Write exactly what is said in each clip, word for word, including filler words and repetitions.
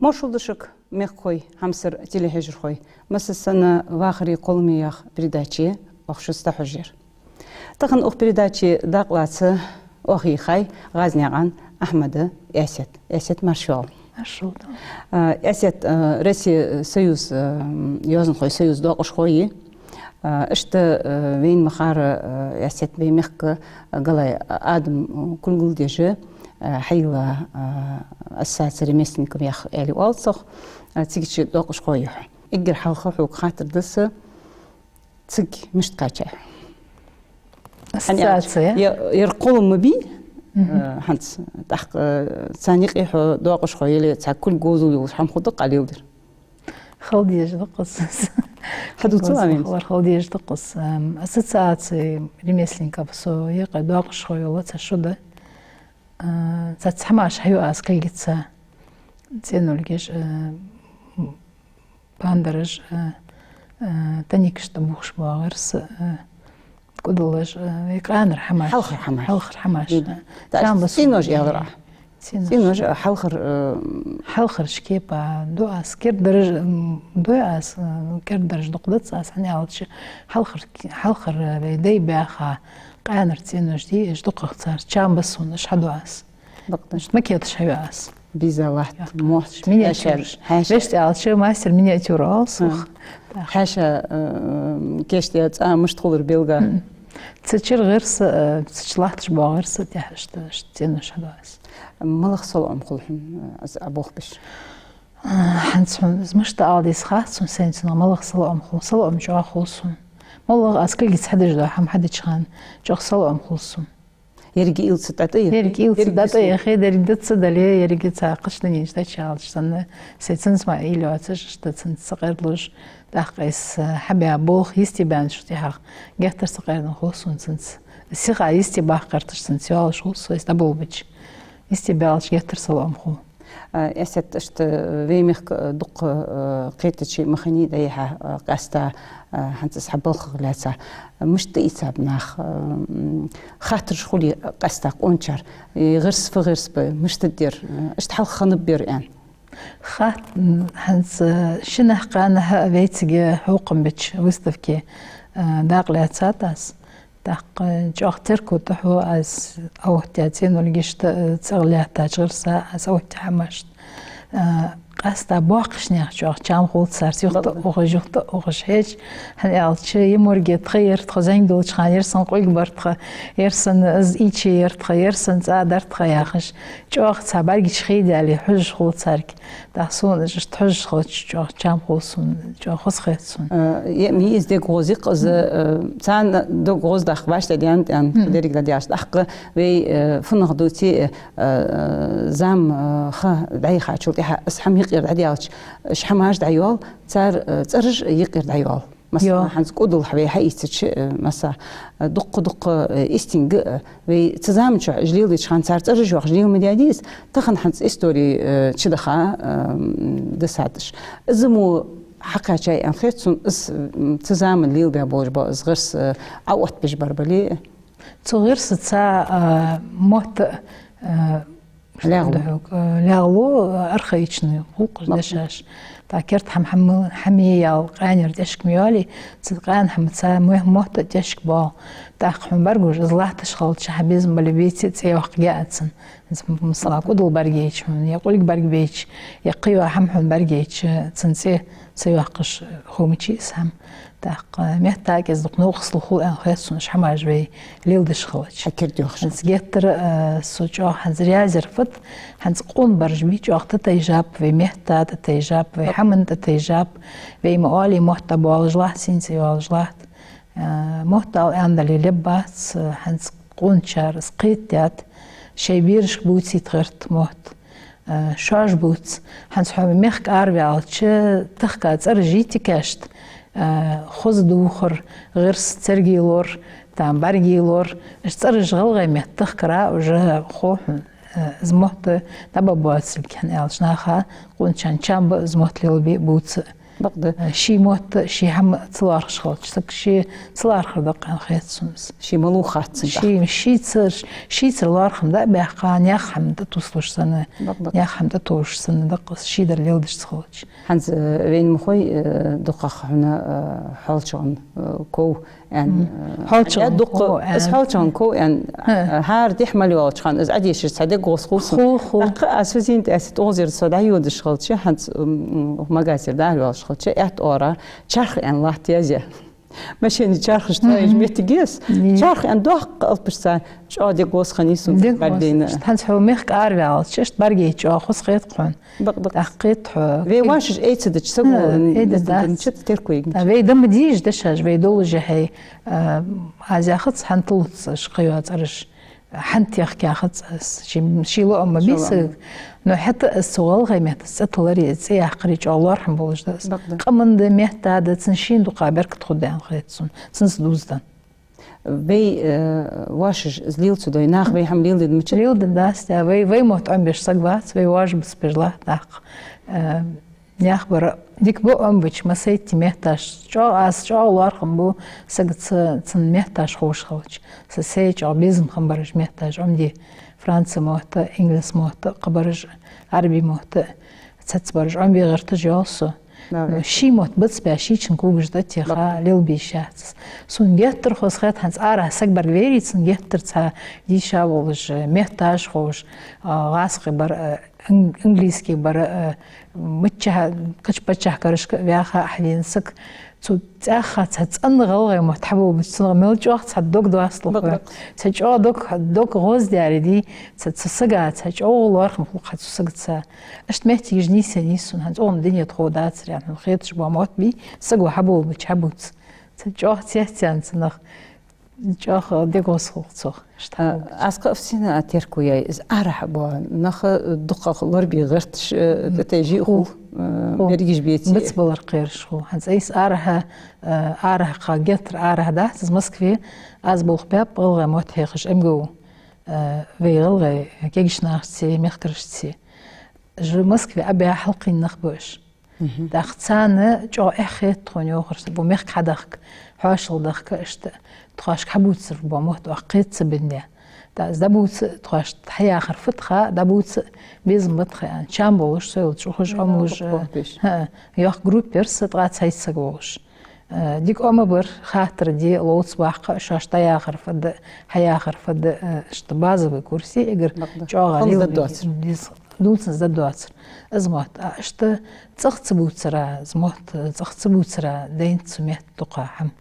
Маршал да шуга, мехкахой, хьамсара телехьежархой. Массаза санна, вахаре кхоллама яха передаче оаха шуца дӀахьожаяр. Тахан укх передаче дакъа лаца оаха йийхай ГӀазнаькъан Ахьмада Аьсет. Аьсет, марша воагӀалва. Маршал да. А, Аьсет, а, Россе Союза, а, йоазонхой союза доакъашхо я. А, иштта, а, вайна ма харра, а, Аьсет, вай мехка Галай Адам кулгал деш, а, хьайилла, а, ассоциаци ремесленников яха аьле оал цох, а, цига чу доакъашхо я хьо. Эггара хьалха хьога хаттар да са, цига мишта кхаьчай хьо? Ассоциаци, я? Ер кхоллама бий, мгм, э, хӀанз, тӀаккха, э, царна юкъе хьо доакъашхо яле, цхьа кулг говзал йолаш хӀама хургда-кх леладер? Хала дезаш да-кх из. Хьадувцал вайна. Хала дезаш да-кх из. Ам, ассоциаци ремесленников, со юкъе доакъашхо йола цхьа шу да. А, цхьацца хӀамаш хьаю аз кулгаца. ЦӀенош, а, пандараш, а, а, таникаш тӀабухаш боагӀа гӀирс, а, кӀудалаш, а, вай къаьнара хӀамаш. Хьалхара хӀамаш. Хьалхара хӀамаш. Мгм. А. Да, чам ба цӀенош сона ялар а. ЦӀенош. ЦӀенош, а, хьалхара, а, хьалхара шкепа ду аз, кердадараш, м, дой аз, а, кердадараш дукха дац аз, хӀана аьлча хьалхара, хьалхара вай дай баьха къаьнара цӀенош дий, уж дукхагӀа цар чам ба сона, уж хьаду аз. Бакъда. Макеташ хьаю аз. Бизза латт, мохч, миниатюраш. Хьаьша, хьаьша. Вешта аьлча, мастер миниатюра оал цох. Мгм. Так. Хьаьша, э, кийчдаь цӀа мишта хулар белгала. Мгм. Цу чура гӀирс, э, цу чу латташ боагӀа гӀирс тӀехьашта, иштта цӀенош хьаду аз. МалагӀа салоӀам хул хьона, э, из Ӏобохабеш? А, хӀанз хьона из мишта ала деза хац сона, сайна цунах малагӀа салоӀам хул. СалоӀам чӀоагӀа хул сона. МалагӀа аз кулгаца хьадеш дола хӀама хьадеча хана чӀоагӀа салоӀам хул сона. Еррига уйла ца дӀатӀаяхе. Еррига уйла ца дӀатӀаяхе, еррига ца дале, еррига цхьа кхыча дунен чу дӀачуяьлча санна, сай цунца мара уйла йоацаш, иштта цунца сакъердалуш, тӀаккха из, а, хьабаь болх йисте баьнначул тӀехьагӀа геттара сакъердана хул сона цунца. Сиха йисте баккха гӀерташ цунца йоалаш хул со, из дӀаболабича. Йисте баьлча геттара салоӀам хул. А, Аьсет, иштта вай мехка, а, дукха, а, кхетаче махани дӀайихьа, а, къаьстта, а, хӀанз из хьа балхах лаьца. Мишта ийцаб нах, а, м, хаттараш хулий къаьстта къоначар? Э, гӀирс фу гӀирс ба, мишта дер, а, иштта хьалха хиннаб ер аьнна? Хатт, м, хӀанз, а, шиннахьа-кхаьннахьа вайцига хьокхам беча выставке, а, дакъа лаьцад аз. ТӀаккха чӀоагӀа терко тӀахьу аз оттаяь цӀенолгашта, цӀагӀа лаьттача гӀирса аз оттаяь хӀамашта. А, къаьстта боккхийча наьха чӀоагӀа чам хул царца, юхатоха ухаш, юхатоха ухаш хьежа, хӀана аьлча, е морге тха яр тха, зӀамига долча хана ер санна къулг бар тха, ер санна из ийча яр тха, ер санна цӀа дар тха яхаш. ЧӀоагӀа цхьа бӀаргаш хий даьле хьожаш хул царга. ТӀаккха сона иштта хьожаш хилча чӀоагӀа чам хул сона, чӀоагӀа хоза хет сона. Э, е, ми из дег гӀоз я-кх из, э, царна дог гӀоздаккха вӀаштӀехьа даьннад аьнна, деррига дӀадаьлча. ТӀаккха вай, э, фуннагӀа дувце, э, э, зама, э, ха дӀайихьачул тӀехьагӀа из хӀама юкъера дӀадаьлча, уж хӀамаш дӀайоал, цар, э, цӀераш юкъера дӀайоал. Масала, хӀанз кӀудал хьа вай хьаийцача, э, масса, э, дукха-дукха, э, истинга, э, вай цу заман чухь уж леладеча хана цар цӀераш йоахаш лела ма даьдий из, тахан хӀанз истори, э, чудаха, э, м, дисад уж. Из мо хьакхаьчай аьнна хет сона, из, м, цу заман лелабаь болаш ба из гӀирс, э, Ӏооттабеш бар бале. Цу гӀирсаца, э, мотт, э, лаьгӀлу. ДухьалгӀа, э, лаьгӀлу, э, архаичный гӀулакхаш дешаш. ТӀаккха керда хӀама, хӀама, хӀама е ял къаьнара тӀехьашка ма йоалий, цу къаьна хӀамаца мо-, мотт а тӀехьашка боал. ТӀаккха хьона бӀаргагуш из латташ хилча, хьа безам бале беце, цӀи йоаккхаргья цун. Из, масала, кӀудал бӀаргайча хьона, е къулг бӀаргабайча, е кхыйола хӀама хьона бӀаргайча, цун цӀи ца йоаккхаш ховмачий из хӀама. ТӀаккха меттаца из дукха новкъостал хул аьнна хет сона, уж хӀамаш вай леладеш хилча. Хьа керда йоахаш. ХӀанз геттара, э, со чӀоагӀа хӀанз раьза яр фуд, хӀанз къона бараш бий чӀоагӀа тӀатайжаб, вай метта тӀатайжаб, вай хӀаман тӀатайжаб, вай ма оалий мотт дӀабоалаш латт, сийна цӀи йоалаш латт. Э, мотт ала аьнна дале леббац, э, хӀанз къоначар из кхетадаьд, шоай берашка бувцийта гӀерт мотт. Э, шоаш бувц. ХӀанз хьо мехка араваьлча, тахка цӀераш йий тикашта, э, хоза дувхар, гӀирс церга лор, там бӀарга лор, уж цӀераш гӀалгӀай метта тахкара уже хов хьона, э, из мотт дӀабоалабоацилга, хӀана аьлча наха къоначарна чам ба из мотт лелабе а бувца а. Бакъда. Ший мотт, ший хӀама ца лоархӀаш хилча, саг ший ца лоархӀар да-кх аьнна хет сона из. Ший малув хац цунна. Ший, шийцара, шийцара лоархӀам дӀа а баьккха, наьха хӀама тӀатувсалуш санна, бакъда, наьха хӀама тӀатовжаш санна да-кх из, шийдар леладеш ца хилча. ХӀанз, э, вайна ма хой, э, дукхагӀа хьона, э, хьоалчагӀан, э, ков аьнна, э, хьоалчагӀан ков аьнна. Из хьоалчагӀан ков аьнна, э, хӀара дехьа мел йолча хана из Ӏодешаш цхьа дег гӀоз хул сона. Хул, хул. ТӀаккха аз фу зийна тӀа аз тӀогӀазер со дӀайодаш хилча, хӀанз, м, м, магазера дӀа йолаш хилча, аьтта оагӀора чарх аьнна латт язъяь. Машина чархаш ца еш моттиг я из. Чарх аьнна доккха алапашца чӀоагӀа дег гӀоз хиннай сона. Дег гӀоз. ХӀанз хьо мехка араваьлча, иштта бӀаргайча чӀоагӀа хоза хет-кх хьона. Бакъ, бакъ. ТӀаккха хет хьо. Вай воашаш эцадича, саго, э, эцадича, тӀаккха тергкхуьйгинча. Вай да ма дийша дешаш, вай долаш хьай, э, аз яхац хӀанз тулуц аш кхайоацараш. ХӀанз техкаяхац аз. Ший, ший лоӀам ма бий сага. Но хӀаьта аз цу гӀалгӀай меттаца цӀи тилларе, цӀи яккхаре чӀоагӀа лоархӀам болаш да аз. Бакъда. Къаман да, метта да, цун шийна дукха беркат хургда аьнна хет сона. Цунца дувзаденна. Вай, э, воашаш из лела ца дой, наха вай хӀама леладе мича? Леладе дац, да, вай, вай мотт Ӏомабеш саг вац, вай воаш бицбеш латт тӀаккха. Э, наьха бар дика ба Ӏомабича массайтта метташ. ЧӀоагӀа аз, чӀоагӀа лоархӀам бу сага ца, цун метташ ховш хилча. Са сай чӀоагӀа безам хиннабараш метташ Ӏомаде. Франций мотт, инглис мотт, кхыбараш, Ӏарбий мотт, цхьаццабараш Ӏомабе гӀерташ йоал со. Да, ну, вешта. Ший мотт бицбаь, шийчун когаш тӀатеха, бакъда, лелабе йиш яц. Сона геттара хоза хет хӀанз арахьа саг бӀаргавайрий, цунна геттара цхьа дийша волаш, метташ ховш, а, гӀазкхий бар, а, ан-, английский бар, а, миччахьа, кхыча паччахьалкхашка ваьха а хьавена саг. Цу цӀагӀа цхьа цӀена гӀалгӀай мотт хьабоалабича, цунах мел чӀоагӀа цхьа дог доасталу хьона. Бакъда. Цхьа чӀоагӀа дог, дог гӀоздаьр дий, цхьа, цхьа сага цхьа чӀоагӀа лоархӀам хул-кх цу сагца. Иштта моттигаш нийсъеннай сона, хӀанз цу гӀулакха дунен тӀа ховргдацар аьнна, хеташ бола мотт бий, саго хьабоалабича хьабувца. Цхьа чӀоагӀа цецъяьнна цунах, чӀоагӀа дег гӀоз хул-кх цох. Иштта хьабоалабича. Аз кхы а фусам а тергкхоаяьй, из арахьа бола нах дукхагӀа лорабе гӀерташ, э, тӀатайжа хул, хул, э, хул. Берригаш беце. Бицбалар кхераш хул. ХӀанз айса арахьа, э, арахьа кхы геттара арахьа дац из Москве, аз болх баьб гӀалгӀай мотт хьехаш МГУ. Э, вай гӀалгӀай кегийча нахаца, мехкарашца. Уж Москве Ӏобаь хьалкхийна нах ба уж. Мгм. ТӀаккха царна чӀоагӀа эхь хет тхона, йоахар са, бо мехка хьадахка, хьоашалгӀа дахка, иштта тхоашка хьабувцар бо мотт оаха кхета ца бенна. ТӀаккха из дӀабувца, тхоашта хьаяхар фу да аьнна, дӀабувца, безам ба тха аьнна. Чам болаш, со йолча ухаш, Ӏомалуш, э, хӀа, йоккха группа яр са, ткъаь цхьайтта саг волаш. Э, дика Ӏомабар, хаттар де, ловца баккха, шоашта дӀаяхар фуд, хьаяхар фуд, э, иштта базовый курс я эггара. Бакъда. ЧӀоагӀа хала лелабе даддоацар. Дувцанза даддоацар. Из мотт, а, иштта цӀагӀа ца бувцар, из мотт цӀагӀа ца бувцар, дайнад цу метта дукха хӀама.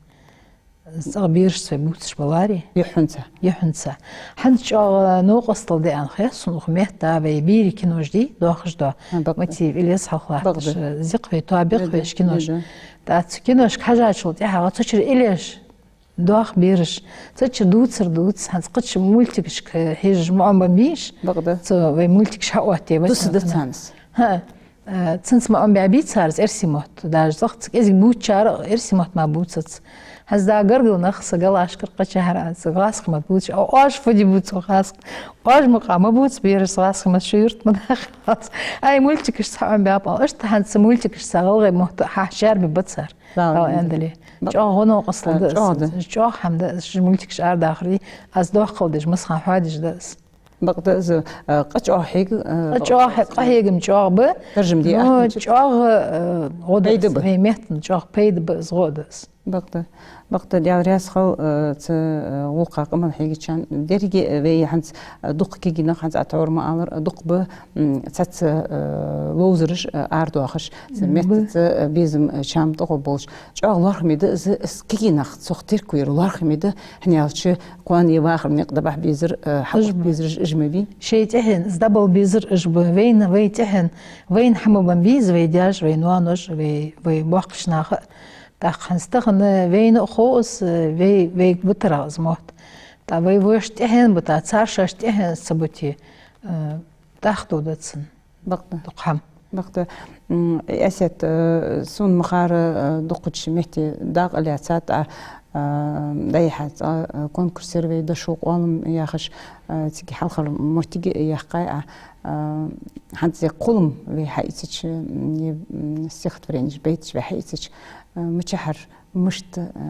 ЦӀагӀа берашца вай бувцаш баларе. Юххьанца. Юххьанца. ХӀанз чӀоагӀа новкъостал да аьнна хет сона укх метта, вай берий кинош дий, доахаш дола. А, бакъда. Матиев Илез хьалхалатташ, бакъда, зикъ вай, тоабекъ вайш кинош. Да, да. ТӀаккха цу киношка хьажачул тӀехьагӀа цу чура Илез доах бераш. Цу чура дувцар дувц, хӀанз кхыча мультикашка хьежаш ма Ӏомабеннабий уж. Бакъда. Цу вай мультикаш хьаоттае, вай дусаргда царна из. ХӀа. Э, цунца ма Ӏомабаьбий цар из эрсий мотт. Даже цӀагӀа ца кӀезига бувцачар а эрсий мотт мара бувцац. ХӀанз да гаргара нах са галашкара кхаьчар, аз гӀазкхий мотт бувцаш. О, оаш фу де бувц гӀазкхий? Оаш ма къа ма бувца бераш гӀазкхий мотт, шо юрта ма дахалац. Ай, мультикашца Ӏомабаьб ала. Иштта хӀанз цу мультикашца гӀалгӀай мотт хьа шаьрбе ба цар. Да, Дала да. Аьннадале. ЧӀоагӀа гӀо-новкъостал да из. ЧӀоагӀа да. ЧӀоагӀа хӀама да из, уж мультикаш арадахар дий, аз доккхал деш, массахана хьоадеш да из. Бакъда из, э, къа чӀоагӀа хьег, э, къа чӀоагӀа хье-, къахьегам чӀоагӀа ба. Таржам де, но ахча чӀоагӀа, э, гӀо да из, пайда ба. Вай меттана чӀоагӀа пайда ба из, гӀо да из. Бакъда. Бакъда, Даьла раьза хилва, э, цу, э, гӀулакха къамаьл хьегачарна. Деррига, э, вай хӀанз, э, дукха кегий нах, хӀанз Ӏа тхьовра ма аллара, э, дукха ба, м, цхьацца, э, ловзараш, э, арадоахаш, цу меттаца, э, безам, э, чам тӀагӀо болаш. ЧӀоагӀа лоархӀаме да из, из кегий нах цох тергкхоаяр лоархӀаме да, хӀана аьлча кхоана вахар никъ дӀабахьа безар, э, хьакхувса безараш уж ма бий. Шоай тӀехьенна из дӀабала безар уж ба. Вайна, вай тӀехьенна, вайна хӀама бан беза вай даьша, вай ноаноша, вай, вай боккхийча наха. ТӀаккха хӀанз тахан вайна а хов из, вай, вайга битарах из мотт. ТӀаккха вай вайшта тӀехьенна бита, цар шоашта тӀехьенна ца бите, э, тӀаккха дов да цунна. Бакъда. Дукха хӀама. Бакъда. М, Эсет, э, сона ма харра, э, дукхача метте дакъа лаьцад Ӏа, А, дӀаяхьа цкъа, а, конкурсера вай дошо къоалам яхаш, а, цига хьалхара моттиг а яьккхай Ӏа, а, хӀанз кхоллам вай хьаийцача, м, е, м, стихотворенеш, байташ вай хьаийцача, а, мичахьара мишта, а,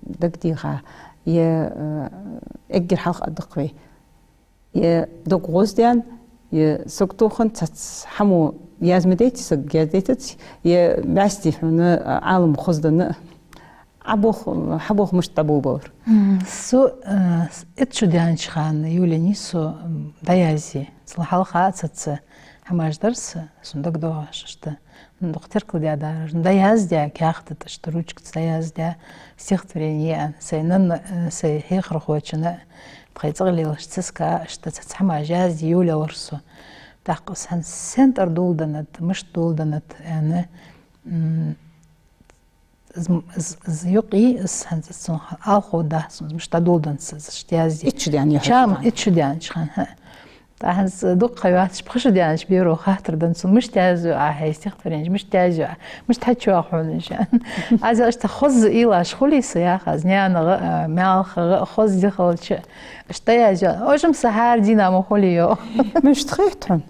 дагадеха, е, а, эггара хьалха а даккха вай. Е дог гӀоздаьнна, е саг тохан цац хӀамо язма дайта, саг яздайтац, е бӀаьсти хьона Ӏалам хозданна. Ӏабох, хьабох мишта дӀаболабалар? М, со, э, с-, итт шу даьннача хана, Юлени, со, м, дӀаязъе. Цул хьалха а цаца хӀамаш дар са, сона дагадоагӀаш иштта. Дукха теркалдаь дар, дӀаяздаь каьхата тӀа, иштта ручкаца дӀаяздаь стихотворени я, сай нанна, э, сай хьехархочунна, тхоай цӀагӀа лелаш циска, иштта цаца хӀамаш язъе йолаелар со. ТӀаккха аз хӀанз сен тӀара доладеннад, мишта доладеннад аьнна, м, из, из, из юкъе, из хӀанз из цунах алхо дац, из мишта доладеннад са, из иштта язъе. Итт шу даьнна яхаш Чам, хана. Итт шу даьннача хана, хӀа. ТӀаккха хӀанз дукха ха йоацаш, пхи шу даьннача беро хаттар деннад сона: «Мишта язъю Ӏа хьай стихотворенеш, мишта язъю Ӏа, мишта хьачуяьлар хьона уж?» Аз аьлча, иштта хоза уйлаш хулий са, яхаш, наьнагӀа а, маьлхагӀа а хоза ди хилча, иштта язъю. Уж-м са хӀара дийнахьа ма хулий, йоах. Мишта хет хьона?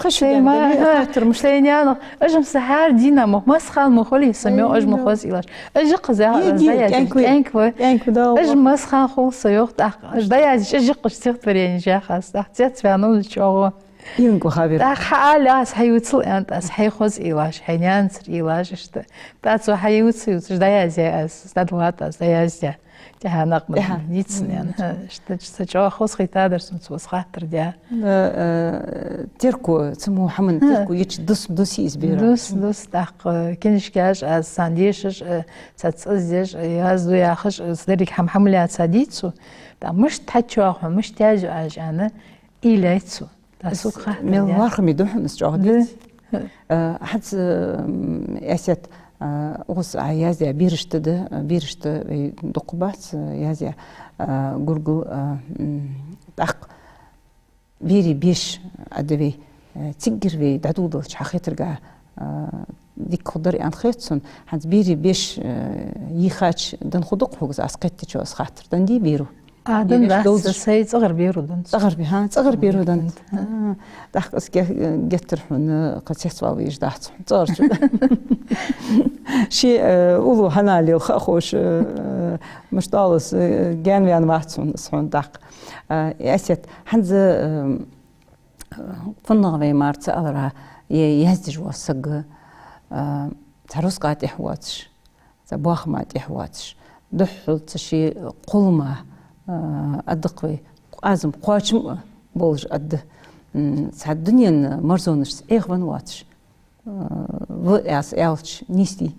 Кхы шу Сай ма-, даьнна, хӀа, хаттар мишта? Сай наьнагӀа, уж-м са хӀара дийнахьа ма, массахана ма хулий са, йоах, уж ма хоза уйлаш. Уж кхы зӀамига, зӀамига, кӀаьнк ва. КӀаьнк ва, да. Уж массахана хул са, йоах, тӀаккха. Уж дӀаязъе, уж йоккха стихотворени я, яхаш, тӀаккха цецваьннав из чӀоагӀо. Юнга хабир. ТӀаккха хьа ала аз, хьайоацал, аьннад аз, хьай хоза уйлаш, хьай наьнацара уйлаш, иштта. ТӀаккха цо хьайоаца, йоацаш дӀаязъяьй аз, дӀадиллад аз, дӀаязъяьй. ТӀехьа накъа ма дийцар, аьнна. ХӀа, иштта са чӀоагӀа хоза хийтадар сона цо из хаттар даь. Э, э, терко, цу мо хӀаман терко йича дус, дусий из бера? Дус, дус, тӀаккха книжкаш аз, царна дешаш, э, цаца аз деш, э, язду яхаш, э, деррига хӀама хьа ма лаьца дийцар цо. ТӀаккха мишта хьачуяьлар хьона, мишта язъю Ӏа уж аьнна, уйла йир цо. ТӀаккха сога хаттар даь. Мел лоархӀаме да хьона из чӀоагӀа дийца. Да. Э, хӀанз, м, Эсет, э, укхаза Ӏа язъяь берашта да, э, берашта вай дукха бац, э, язъяь, э, гургал, э, м, тӀаккха берий беш а да вай, э, циггара вай дӀадоладелча хьа хетарга, э, дика хургдар аьнна хет сона, хӀанз берий беш, э, йийхача денна хургда-кх хьога из, аз кхеттачох из хаттар. Денна дий беро? А, денна дац, сай цӀагӀара беро деннад. ЦӀагӀара бе-, хӀа, цӀагӀара беро деннад. ХӀа. ТӀаккха аз ге-, геттара хьона кхы цецвала везаш дац хьона. ЦӀагӀарча. Ший, э, уллув хӀана лел ха а ховш, э, мишта оал аз, э, гаьнаваьнна вац хьона, аз хьона тӀаккха. Э, Эсет, хӀанз, э, фуннагӀа вай мара ца аьлар, е яздеш вола саг, э, цхьа рузкъа тӀехьа воацаш, цхьа бохама тӀехьа воацаш, духхьал цу ший кхоллама, а, аддакх вай, аз-м кхоачам болаш адда, м, цхьа дунен марзонашца Ӏехавенна воацаш, а, ва аз аьлча, нийса дий?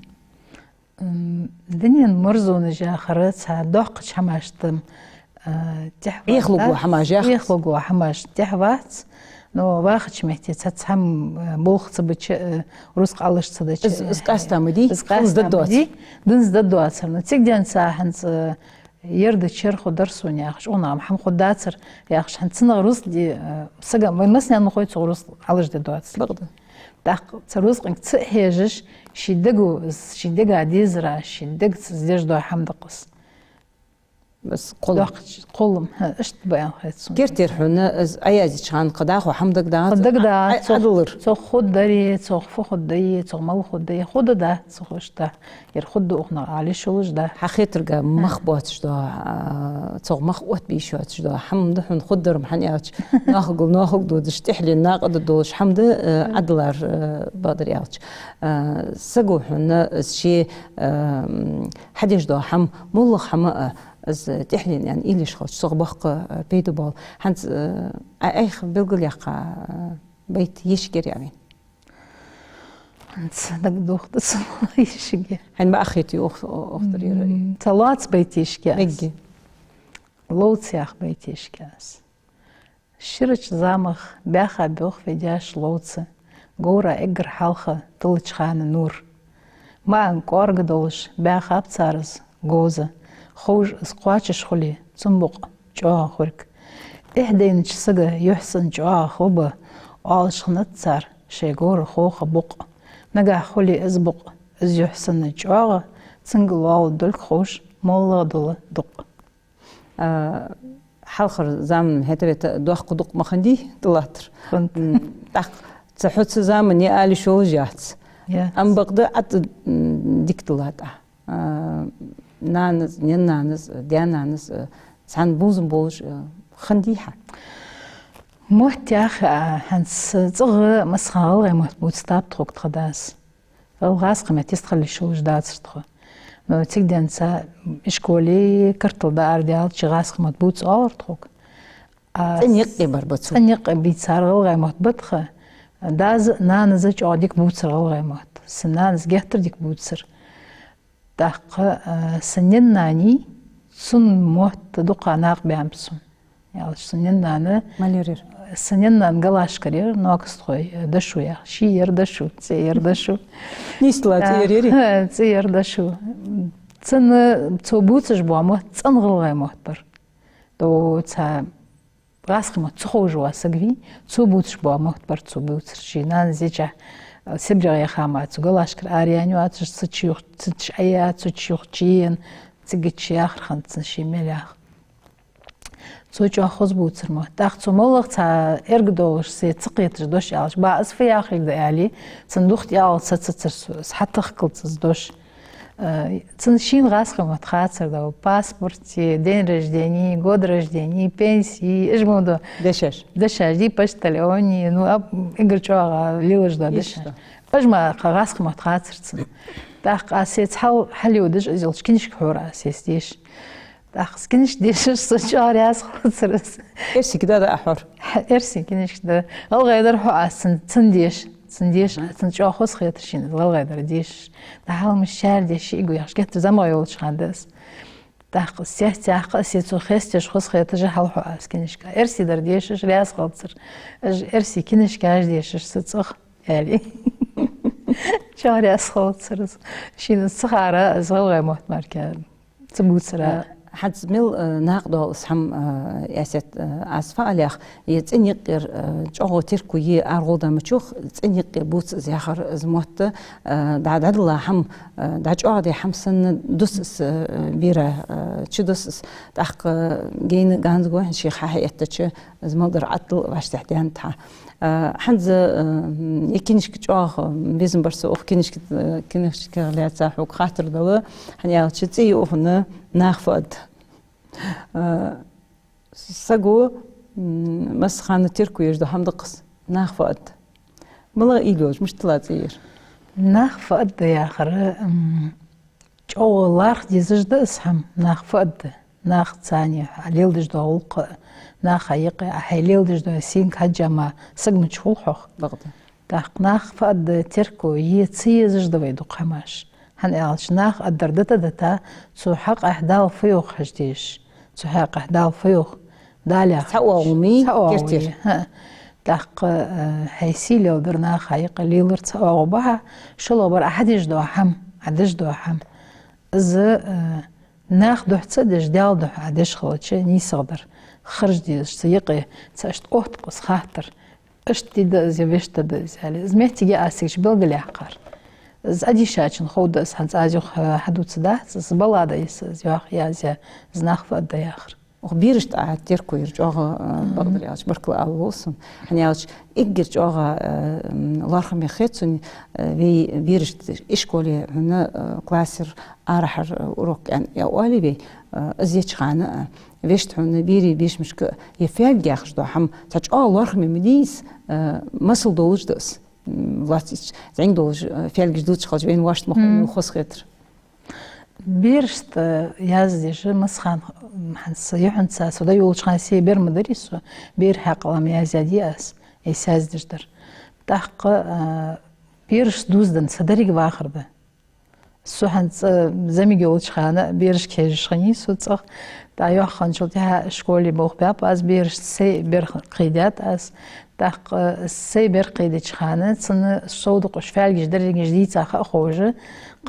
М, дунен марзонаш яхар цхьа доккхача хӀамашта, а, тӀехьа вац. Ӏехалургвола хӀамаш яхац? Ӏехалургвола хӀамашта тӀехьа вац. Но вахача метте цхьацца хӀама, э, болх ца бича, э, рузкъа Ӏалаш ца дича, из, из къаьста ма дий, из къаьста ма дий, динца дергдоацар. Но цига денз цхьа хӀанз, э, ер да, чер хургдар сона яхаш, укханах хӀама хургдацар яхаш, хӀанз цунах рузкъа де, э, сага, вай массанена ма хой цох рузкъа Ӏалаш дергдоацилга. Бакъда. ТӀаккха цу рузкъанга ца хьежаш, ший дега, ший дега дезара, ший дегаца из деш дола хӀама да-кх из. Бес кхоллам. Доккхача кхоллам, хӀа, иштта ба аьнна хет сона. Кертера хьона из Ӏа яздеча хана кхы дӀахо хӀама дагадоагӀац? Кхы дагадоагӀац. Ӏа, цох, Ӏадалар. Цох хургдарий, цох фу хургдий, цох мала хургдий, хургда, цох иштта. Ер хургда укханах Ӏалашъеш да. Хьа хетарга мах боацаш дола, а, цох мах оттабе йиш йоацаш дола хӀама да хьона хургдар-м, хӀана аьлча, нахагал нахаг додаш, тӀехьленна накъадаргдолаш хӀама да, э, Ӏадалар, э, бакъдар аьлча. Э, саго хьона из ше, э, м, хьадеш дола хӀама, моллагӀа хӀама а, из тӀехьленна аьнна уйла еш хилча, цох боккха, э, пайда боал. ХӀанз, э, Ӏа, Ӏайха белгалъяьккха, э, байт ешаргьярий Ӏа вайна? ХӀанз дагадохадац сона ешаргья. Хьайна ма аххетий ох-, охтарера? М, цхьа лоаца байт ешаргья аз. Мегаргья. Ловца яха байт ешаргья аз. Ширача замах баьха боах ведяш ловца, говра эггара хьалха тиллача хана нур. Маьн кӀоарга долаш баьхаб цар из говза, ховш из кхоачаш хуле, цун букъ чӀоагӀа хург. Эхьдайнача сага юхь санна чӀоагӀа хургба, оалаш хиннад цар шоай говра хоха букъ. Нагахь хуле из букъ, из юхь санна чӀоагӀа, цунга лоалла долга ховш, МоллагӀа дола дукъ. А, хьалхара заман хӀета-вета доккха дукъ ма хиннадий тӀалаттар. Хиннад. М, тӀаккха цу хьо цу заман ала йиш йолаш яц. Яц. Ам бакъда Ӏа, м, дика тӀалатта. А, нанас, наьна-нанас, даь-нанас, а, цхьана бувзам болаш, а, хиннадий хьа? Мотт яха, а, хӀанз цӀагӀа массахана гӀалгӀай мотт бувцаш тапа тхога тха дас. ГӀал-, гӀазкхий мотт йистхила йиш йолаш дацар тхо. Но цига денз ишколе картал дӀаарадаьлча гӀазкхий мотт бувца оалар тхога. А, цӀен юкъе бар ба цо. ЦӀен юкъе бийцар гӀалгӀай мотт ба тха. Дас а, нанас а чӀоагӀа дика бувцар гӀалгӀай мотт. Са нанас геттара дика бувцар. ТӀаккха, а, са наьна-нанеи цун мотт дукха накъабаьннаб сона. Аьлча, са наьна-нана, малерир, са наьна-нана Галашкара яр, Нокастхой, э, Дашо яха. Ший яр Дашо, цӀи яр Дашо. Нийсдала цӀи яр, яри? Да. ЦӀи яр Дашо. Цун, цо бувцаш бола мотт цӀена гӀалгӀай мотт бар. То цхьа гӀазкхий мотт ца ховш вола саг вий, цо бувцаш бола мотт бар цо бувцар. Ший нанас еча, э, СибрегӀа яха ма, цу Галашкара араяьнна йоацаш, цу чу юха, цу чу Ӏайя, цу чу юха чу ена, цига чу яхар хиннад цун ший мел яха. Цо чӀоагӀа хоза бувцар мотт. ТӀаккха цо моллагӀа цхьа эргадовлаш се ца кхеташ дош аьлча, ба, аз фу яхилга да аьле, цун духьа тӀа аьлча, ца цацар со, аз хьатахкал цӀаз дош. Э, цун шийна гӀазкхий мотт хацар да, паспорте, день рождения, год рождения, пенсии, уж мо да. Дешаш. Дешаш, ди почтальоне, ну, аб-, эггара чӀоагӀа лелаш да дешаш. Иштта. Уж ма кха гӀазкхий мотт хацар цун. ТӀаккха аз сеца хьал-, хьалъюдаш, из йолча кинишка хьора аз сеца деша. ТӀаккха из кинишка дешаш, со чӀоагӀа раьза хилацар аз. Эрсий книга да а хьора? Хьа, эрсий кинишка да. ГӀалгӀай дар хьо аз цун, цун деша. Цун деша, цун чӀоагӀа хоза хетар шийна, гӀалгӀай дар дешаш. ДӀахьалмаш шаьра деша, шиъ гу яхаш, геттара заман йолча хана да аз. ТӀаккха сеца яхка, се цо хесташ, хоза хеташ хьал хьо аз кинишка. Эрсий дар дешаш, раьза хилацар. Уж эрсий кинишкаш дешаш, са цӀагӀа аьле. ЧӀоагӀа раьза хилацар аз. Шийна ца хара, аз гӀалгӀай мотт мара ца бувцар. Э, хӀанз мел, э, накъадоал из хӀама, э, Ӏасет, э, аз фаалех, е цӀен юкъера, э, чӀоагӀа терко е аргӀулдамачох, цӀен юкъе бувца из яхар, из мотт, э, дӀа-, дӀадала хӀама, э, дӀачӀоагӀде хӀама санна дус из, э, бера, э, чу дус из. ТӀаккха гейна ганза гохьан ший хьахьаэттача, из мел дар Ӏаттал вӀаштӀехьа даьннад хьа. Э, хӀанз, э, е кинишка чӀоагӀа безам бар со укх кинишка, э, кинишка лаьца хьога хаттар дала, хӀана аьлча цӀи я укхун «Нах фу аргда». Э, саго, м, массахана терко еш дола хӀама да-кх из, нах фу аргда. МалагӀа уйла йолаш, мишта тилла цӀи я ер? Нах фу аргда яхар, м, чӀоагӀа лархӀа дезаш да из хӀама, нах фу аргда. Нах цани, хьа леладеш дола гӀулакх, наха юкъе, Ӏа хьай леладеш дола сенга хьежжа ма саг мича хул хьох. Бакъда. ТӀаккха нах фу аргда терко е ца езаш да вай дукха хӀамаш. ХӀана аьлча, нах аргдар дита-дита, цу хьакъехьа Дала фу йоах хьажа дезаш. Цу хьакъехьа Дала фу йоах. Дала яхача. Цхьа оагӀув ма, цхьа оагӀув кертера я, хӀаа. ТӀаккха, э, хьай сий леладар наха юкъе лелар цхьа оагӀув ба хьа, шоллагӀбар Ӏа хьадеш дола хӀама, Ӏа деш дола хӀама. Из, э, наха духьа ца деш, Даьла духьа Ӏа деш хилча, нийсагӀа дар. Харжа дезаш, цу юкъе, цу иштта оттаб-кх из хаттар. Иштта ди да из е вешта да из, аьле. Из моттиг я аз цига чу белгалъяьккхар. Из Ӏадийшачун хов да из, хӀанз аз юха, э, хьадувцаргдац, из баллада я из, из йоах, язъяь, из нах фу аргда яхар. Укх берашта Ӏа терко яр чӀоагӀа, э, бакъдар аьлча, баркал ала воал сона. ХӀана аьлча, эггара чӀоагӀа, э, м, лоархӀаме хет сона, э, вай берашта ишколе хьона, э, классера арахьара, э, урок кӀаьнк я оалий вай, э, из еча хана, э, вешта хьона, берий бешмашка, е фаьлг яхаш дола хӀама, цхьа чӀоагӀа лоархӀаме ма дий из, э, масал долаш да из. М, лоацийча, зӀамига долаш, э, фаьлгаш дувцаш хилча, вайна воашта ма хой, хоза хетар. Берашта яздеш, массахана, м, хӀанз са юххьанца, со дӀайолалуча хана се бер ма дарий со, бера хьакъал ма язъяьдий аз, е саздеш дар. ТӀаккха, а, берашца дувзаденна са деррига вахар да. Со хӀанз, а, зӀамига йолча хана берашка хьежаш хиннай со цӀагӀа. ТӀаккха йоккха хинначул тӀехьагӀа школе болх баьб аз, берашца сай бер кхийдаьд аз. ТӀаккха сай бер кхийдача хана, цунна сов дукхагӀа фаьлгаш, дерригаш дийца ха а ховш,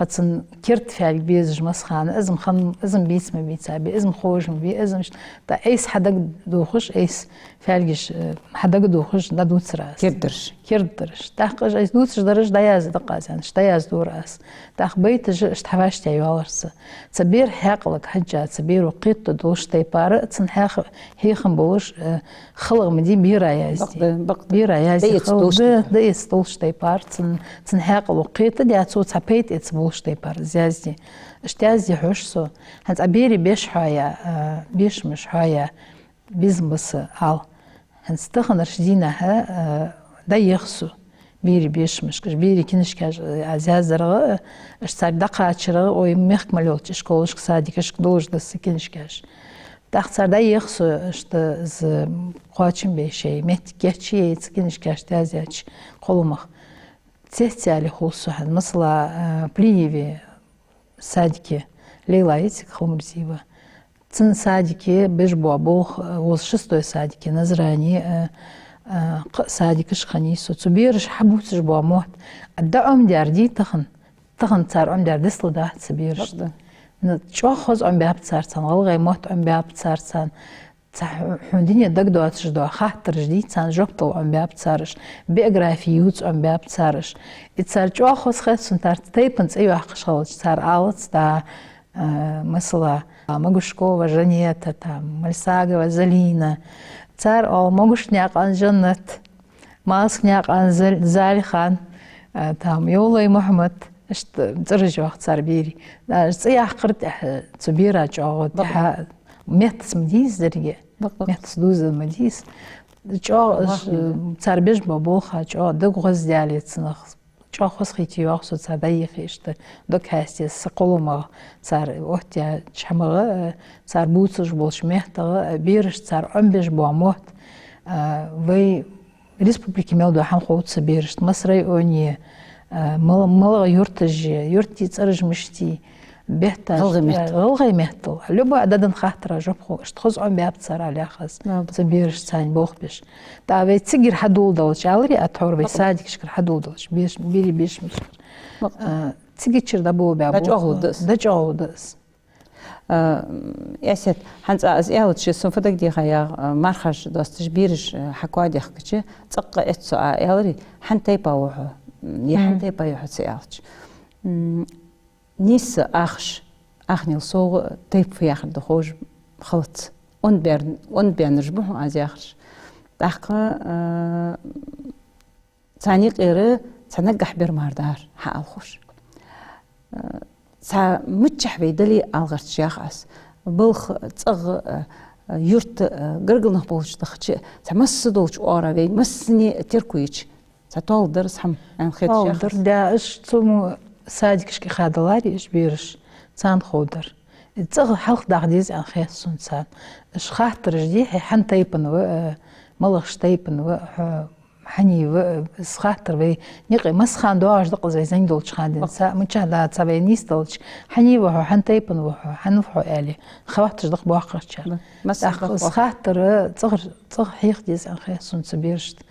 Кхы цун керда фаьлг безаш массахана, из-м хинна, из-м бийца ма бийцаб, из-м хожа ма бий, из-м ш-, тӀаккха айса хьадагадохаш, айса фаьлгаш, э, хьадагадохаш дӀадувцар аз. Кердадараш. Кердадараш. ТӀаккха уж айса дувцаш дараш дӀаязде дакъазенаш, дӀаяздора аз. ТӀаккха байташ а иштта хьавӀашта йоаллар са. Цу бера хьаькъалга хьежжа, цу беро кхетаде долча тайпара, цун хьеха-, хьехам болаш, э, халагӀа ма дий бера язде. Бакъда, бакъда. Бера язде. ДӀаэца хала-, долча да, тайпара. ДӀаэца долча тайпара, цун, цун хьаькъало кхетаде, цо цхьа пайда эца болча тайпара из язде. Иштта язде хьож со. ХӀанз а берий беш хьоаяь, э, бешамаш хьоаяь, безам ба са ала. ХӀанз таханарча дийнахьа, э, дӀаех со берий бешамашка, уж берий книжкаш, э, аз яздаргда, э, уж царга дӀакхачаргда, ой, мехка мел йолча ишколашка, садикашка долаш да са книжкаш. ТӀаккха цар дӀаех со, иштта из кхоачам беш, моттиг кийчъяь, цу книжкашта язъяьча кхолламах. Цецъяьле хул со хӀанз, масала, э, Плиеве садике, Лейла яций Халмурзиева. Цун садике беш бола болх, э, укхаза шестой садике, Назране, э, э, кхы садикашка хиннай со. Цу бераша хьабувцаш бола мотт, а, дӀаӀомадаьр дий тахан, тахан цар Ӏомадаьр дицлургдац цу берашта. Бакъда. Ну, чӀоагӀа хоза Ӏомабаьб цар царна, гӀалгӀай мотт Ӏомабаьб цар царна. Цхьа хьо-, хьона дуне дагадоацаш дола хаттараш дий, царна жоп дала Ӏомабаьб цар уж, биографи ювца Ӏомабаьб цар уж. Из цар чӀоагӀа хоза хет сона, цар тайпан цӀи йоаккхаш хилча, цар алац, да, э, масала, Могушкова Жанета, там, Мальсагова Залина. Цар оал Могушкнаькъан Жаннат, Малскнаькъан Зал-, Залихан, э, там, Йовлой Мухьмад. Иштта цӀераш йоах цар берий. Даже цӀи яккхар тӀехьа, цу бера чӀоагӀа тӀехьа меттаца ма дий из деррига. Бакъ, бакъ. Меттаца дувзаденна ма дий из. ЧӀоагӀа, э, цар беш бола болх а чӀоагӀа дагахоздаьле цунах. ЧӀоагӀа хозахийте йоах со цар дӀаехе иштта. Дог хьаьстае са кхолламах, цар оттаяьча хӀамах, э, цар бувцаш болча меттах, э, берашта цар Ӏомабеш бола мотт, э, вай республике мел дола хӀама ховц берашта, масса районе, э, мала-, малагӀа юрташ я, юртий цӀераш мишта я, бетташ, гӀалгӀай меттала. ГӀалгӀай меттала. Любой а даденна хаттара жоп хов, иштта хоза Ӏомабаьб цар, ала ях аз. Цу берашта царна болх беш. ТӀаккха вай цигара хьадоладелча, аларий а тхьовра вай садикашкара хьадоладелча, беш-, берий бешамашкара. Э, цигачара дӀаболабаь болх. ДӀачӀоагӀлургда из. ДӀачӀоагӀлургда из. Э, Эсет, хӀанз аз аьлча, сона фу дагадехар яхар, э, мархаш доасташ бераш, э, хьакоадехкача, цӀаккха эц со а аьлар, хьан тайпан ва хьо, е хьан тайпан я хьо ца аьлча. М, нийсса ахаш, ахнел совгӀа тайпа фу яхар да ховш хилац. Онда баьр-, онда баьннараш ба хьона аз яхараш. ТӀаккха, э, царна юкъера цхьа наггахьа бер мара дар, хьаала ховш. Э, цхьа миччахьа вай дале а алгӀарташ ях аз. Балха, цӀагӀа, э, юрта, э, гаргара нах болча дахача, цхьа масса долча оагӀора вай массане терко йича, цхьа тоаладар из хӀама, аьнна хет шоана. Тоаладар, да, уж цу мо садикашка хьадаларе уж бераш, царна ховдар. ЦӀагӀа хьалхадаккха деза аьнна хет сона царна. Уж хаттараш дий, хьо хьан тайпан ва, э, малагӀча тайпан ва хьо, хьанна ва, э, из хаттар вай никъ массахана доагӀаш да-кх из вай зӀамига долча хана денз. Мичахьа да цхьа вай нийсделча, хьанна ва хьо, хьан тайпан ва хьо, хьан ва хьо аьле, хоатташ да-кх боккхагӀчар. ТӀаккха из хаттар цӀагӀа, цӀагӀа хьеха деза аьнна хет сона цу берашта.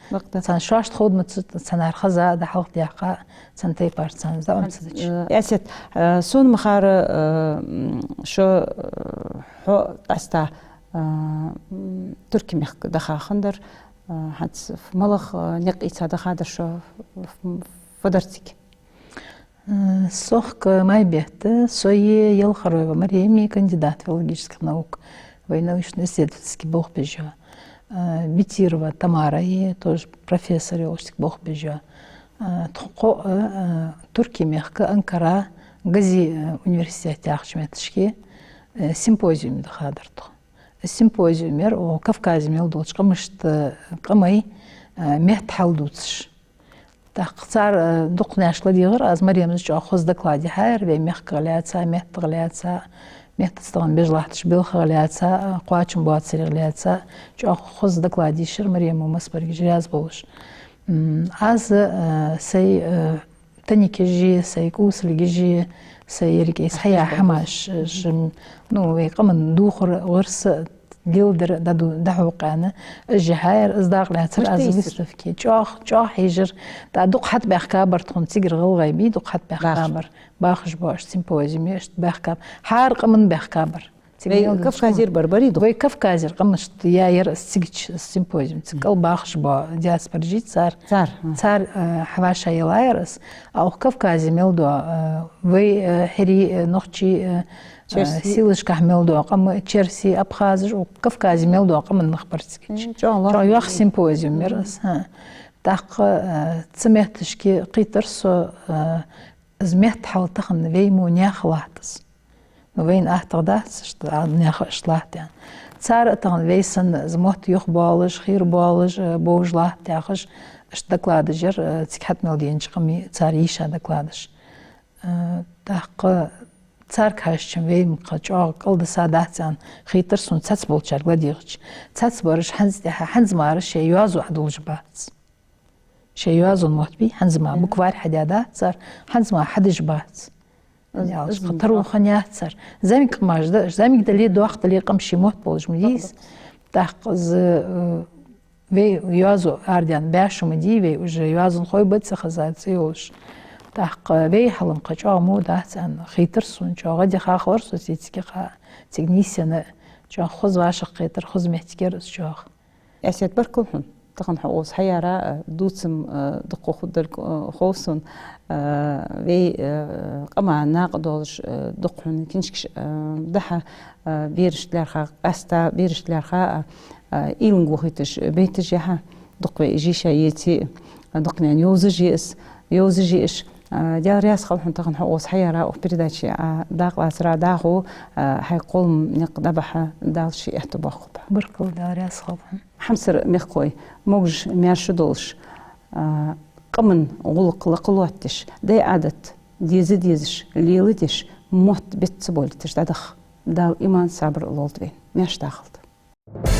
Царна шоашта ховда ма ца, царна хеза а да хьалхадаьккха, царна тайпара царна из дӀаӀомаца дича. Э, Эсет, э, сона ма харра, э, м, шо, э, хьо къаьстта, э, м, Турке мехка даха хиннадар, э, хӀанз малагӀа, э, никъ ийца дахадар шо, ф-, фу дар цига? Э, сох-кх май бетта со е Елхароева Марема, кандидат филологических наук, вай научно-исследовательски болх беш йола. Э, Битирова Тамара е, тоже профессор йолаш цига болх беш йола. Э, тхо кхоъ, э, Турке мехка, Анкара, Гази, э, университет яхача метташка, э, симпозиуме дахадар тхо. Симпозиум яр укх Кавказе мел долча къамашта, э, къамай, э, метта хьал дувцаш. ТӀаккха цар, э, дукхача наха ладийгӀар аз, Марема чӀоагӀа хоза доклад яхьар, вай мехках лаьца, меттах лаьца, меттаца тахан беш латтача белхах лаьца, э, кхоачам боацарех лаьца, чӀоагӀа хоза доклад йийшар Марема, масса баргаш раьза болаш. М, аз, э, сай, э, танкаши, сай кӀусалгаши, сай еррига из хьаяь хӀамаш, э, шим, ну, вай къаман духар, гӀирс, Леладар да ду, да хьокъана, из жихьаяр, из дакъа лаьцар аз выставке. ЧӀоагӀа, чӀоагӀа хьежар, тӀа дукха хьатӀабаьхкабар тхона, цигара гӀалгӀай бий, дукха хьатӀабаьхкабар. Бахаш ба, аш симпозиуме, аш баьхкаб. ХӀара къаман баьхкабар. Цига вай мел Кавказера бар барий дукха? Вай Кавказера къамашта яьяр аз цигача симпозиум. Цига кӀал бахаш ба диаспораш, цар. Цар, а. Цар, а, хьавӀашагӀъеллаяр аз. А укх Кавказе мел дола, а, вай, а, хӀирий, а, нохчий, а, а, Черсий. Сийлашкахь мел дола къам, черсий, абхазаш, укх Кавказе мел дола къаман нах бар цигача. М, чӀоагӀа лоархӀ. ЧӀоагӀа йоккха симпозиум яр аз, хӀа. ТӀаккха, а, цу метташка кхийтар со, а, из метта хьал тахан вай мо наьха латт из. Ну, вайна аттагӀа дац, иштта, а, наьха иштта латт аьнна. Цар а тахан вай санна, из мотт юхабоалаш, хийрабоалаш, э, бовш латт яхаш, иштта докладаш яр, э, цига хьатӀа мел денача къамий, цар йийша докладаш. Э, тӀаккха царга хьежача вай ма кхы чӀоагӀа кӀалдиса дац аьнна, хийтар сона цхьаццаболчарга ладийгӀача. Цхьаццабараш хӀанз тӀехьа, хӀанз мара шоай йоазув хьадувлаш бац. Шоай йоазон мотт бий, хӀанз мара букварь хьадаь дац цар, хӀанз мара хьадеш бац. Из, из ма таро ха яц цар. ЗӀамига къамаш да, зӀамига дале, доккха дале, къам ший мотт болаш ма дий из. ТӀаккха из, э, вай йоазув арадаьнна баьшу ма дий вай, уже йоазонхой ба ца хеза, ца йолаш. ТӀаккха вай хьал ма кхы чӀоагӀа мо дац аьнна, хийтар сона, чӀоагӀа дехьа хилар со цу цига кхы, цига нийсъенна, чӀоагӀа хоза вӀашагӀкхетар, хоза моттиг яр из чӀоагӀа. Эсет, баркал хьона. Тахан хьо укхаза хьаяра, а, дувцам, а, дукха хургдолга, а, хов сона, а, вай, а, къаман накъадолаш, а, дукха хьона книжкаш, а, дахьа, а, берашта лаьрхӀа, къаьстта берашта лаьрхӀа, а, а, уйланга вохийташ байташ я хьа, дукха вай уж йийша еций, а, дукха наьна йовзаш я из, йовзаш я уж. А, Даьла раьза хилва хьона тахан хьо укхаза хьаяра, укх передаче, а, дакъа лацара, дӀахо, а, хьай кхоллама никъ дӀабахьа Дала ший аьттув боаккхалба. Баркал, Даьла раьза хилва хьона. Хьамсара мехкахой, могаш-маьрша долаш, а, къаман гӀулакх лакха лоаттадеш, дай-Ӏадат деза дезаш, леладеш, мотт бицца болийташ дӀадаха Дала иман, сабар лолда вайна. Маьрша дахалда.